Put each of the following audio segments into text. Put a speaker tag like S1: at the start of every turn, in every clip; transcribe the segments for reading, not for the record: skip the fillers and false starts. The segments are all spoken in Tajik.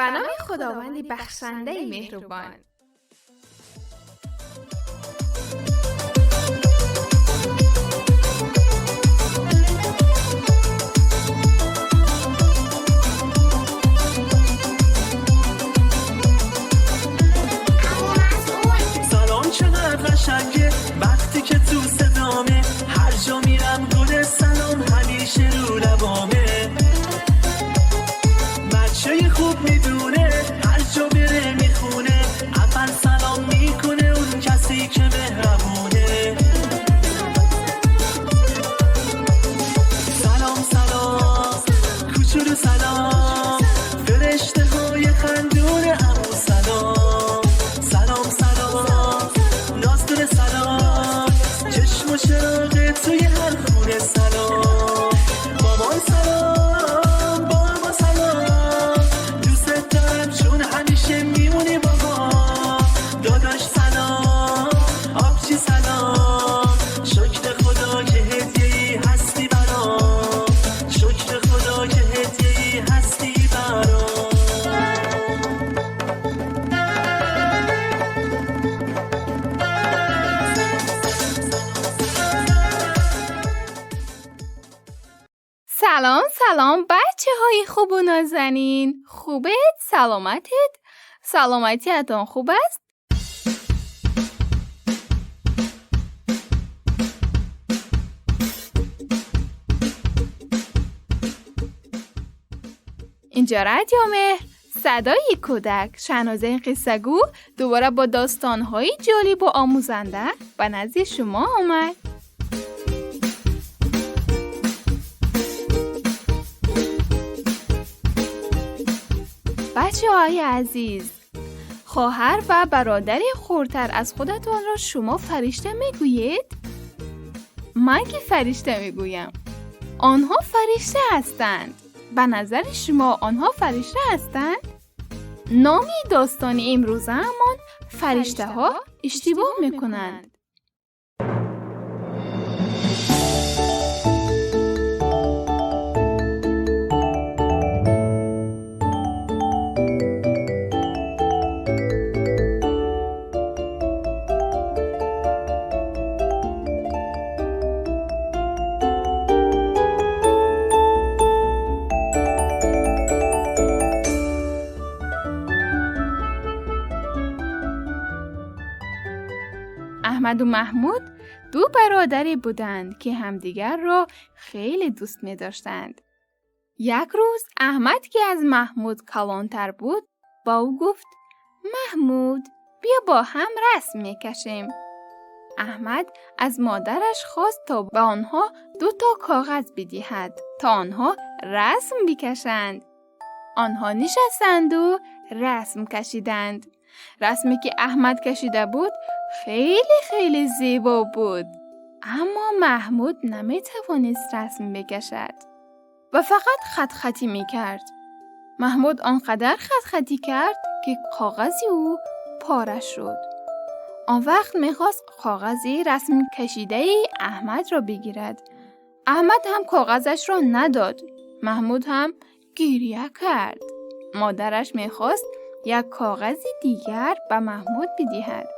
S1: به نام خداوند بخشنده مهربان.
S2: سلام چقدر قشنگه وقتی که تو صدامه، هر جا میرم گل سلام همیشه رو لبامه. بچه خوب میدونه هر جا بره میخونه، اول سلام میکنه اون کسی که مهربونه. سلام سلام کوچولو سلام، فرشته های خندون عمو سلام. سلام سلام نازدون سلام، چشم و چراغ توی هر خونه سلام. مامان سلام بابا سلام، دوست دارم چون همیشه میمونی بابا. داداش سلام آبجی سلام، شکر خدا که هدیه‌ای هستی برام، شکر خدا که هدیه‌ای هستی برام.
S1: سلام سلام بچه های خوب و نازنین، خوبت؟ سلامتت؟ سلامتیتان خوب است؟ اینجا رادیو مهر، صدای کودک، شهنازه قصه گو دوباره با داستان‌های جالب و آموزنده به نزد شما آمد. بچه های عزیز، خواهر و برادر خردتر از خودتان را شما فرشته میگویید؟ من که فرشته میگویم. آنها فرشته هستند. به نظر شما آنها فرشته هستند؟ نام داستان امروزمان فرشته ها اشتباه میکنند. احمد و محمود دو برادری بودند که همدیگر را خیلی دوست می داشتند. یک روز احمد که از محمود کلانتر بود با او گفت: محمود بیا با هم رسم می کشیم. احمد از مادرش خواست تا به آنها 2 تا کاغذ بدهد تا آنها رسم بکشند. آنها نشستند و رسم کشیدند. رسمی که احمد کشیده بود خیلی خیلی زیبا بود، اما محمود نمیتوانست رسم بکشد و فقط خط خطی میکرد. محمود آنقدر خط خطی کرد که کاغذ او پاره شد. آن وقت میخواست کاغذی رسم کشیده ای احمد را بگیرد. احمد هم کاغذش را نداد. محمود هم گریه کرد. مادرش میخواست یک کاغذ دیگر به محمود بدهد.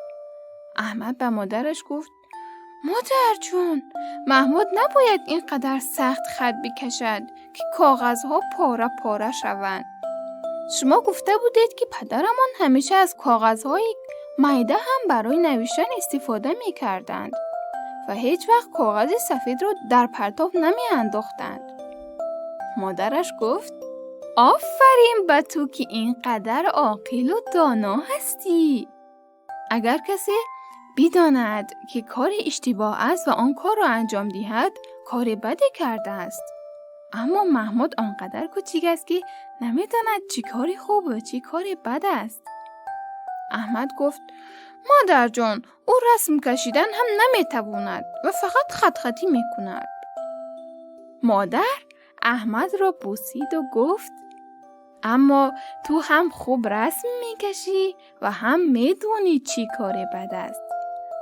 S1: احمد به مادرش گفت: مادر جون، محمود نباید اینقدر سخت خط بکشد که کاغذها پاره پاره شوند. شما گفته بودید که پدرمان همیشه از کاغذهای میده هم برای نوشتن استفاده می کردند و هیچ وقت کاغذ سفید را در پرتاب نمی انداختند. مادرش گفت: آفرین به تو که اینقدر عاقل و دانا هستی. اگر کسی بداند که کار اشتباه است و آن کار را انجام دهد، کار بدی کرده است. اما محمود آنقدر کوچک است که نمیداند چی کاری خوب و چی کاری بد است. احمد گفت: مادر جان، او رسم کشیدن هم نمیتواند و فقط خط خطی میکند. مادر احمد را بوسید و گفت: اما تو هم خوب رسم میکشی و هم میدونی چی کار بد است.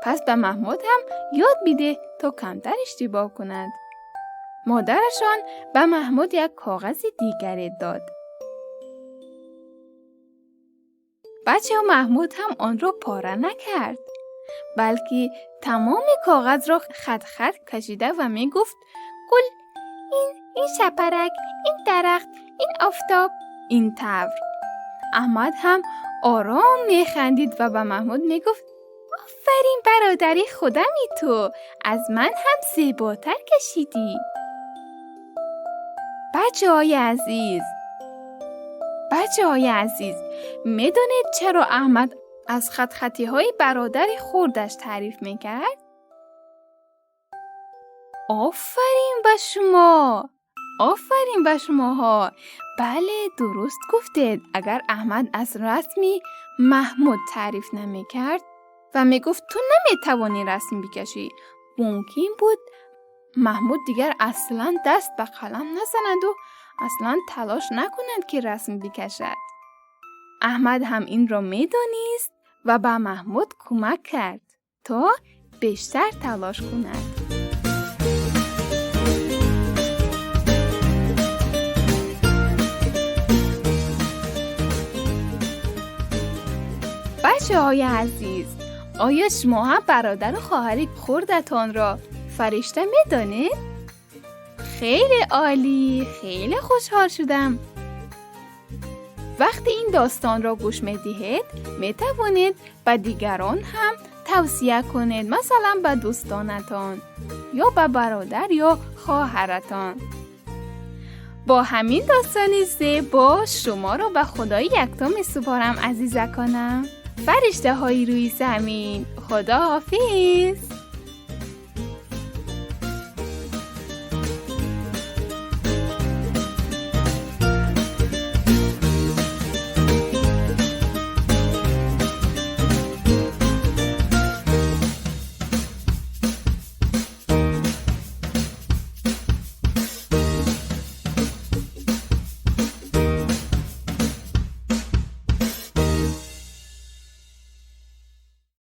S1: پس به محمود هم یاد بیده تا کمتر اشتباه کند. مادرشان به محمود یک کاغذ دیگری داد. Бача Маҳмуд ҳам онро пора накард, балки тамоми коғазро хат-хат кашида ва мегуфт: гул, ин шапарак, ин дарахт, ин офтоб, ин тавр. Аҳмад ҳам ором механдид ва ба Маҳмуд мегуфт: офарин бародари худами ту, аз ман ҳам зеботар кашидӣ. Бачаҳои азиз, бачаҳои азиз, медонед чаро Аҳмад аз хатхатиҳои бародари хурдаш таъриф мекард? Офарин ба шумо! Офарин ба шумоҳо! Бале, дуруст гуфтед. Агар Аҳмад аз расми Маҳмуд таъриф намекард ва мегуфт ту наметавонӣ расм бикашӣ, мумкин буд Маҳмуд дигар аслан даст ба қалам назанаду аслан талош накунад, ки расм бикашад. Аҳмад ҳам инро медонист ва ба Маҳмуд кӯмак кард, то бештар талош кунад. Бачаҳои азиз, оё шумо ҳам бародару хоҳари хурдатонро фаришта медонед? Хеле олӣ, хеле хушҳол шудам. Вақте ин достонро гӯш медиҳед, метавонед ба дигарон ҳам тавсия кунед, масалан ба дӯстонатон ё ба бародар ё хоҳаратон. Бо ҳамин достони зебо шуморо ба Худои якто месупорам, азизаконам, фариштаҳои рӯи замин. Худоҳофиз.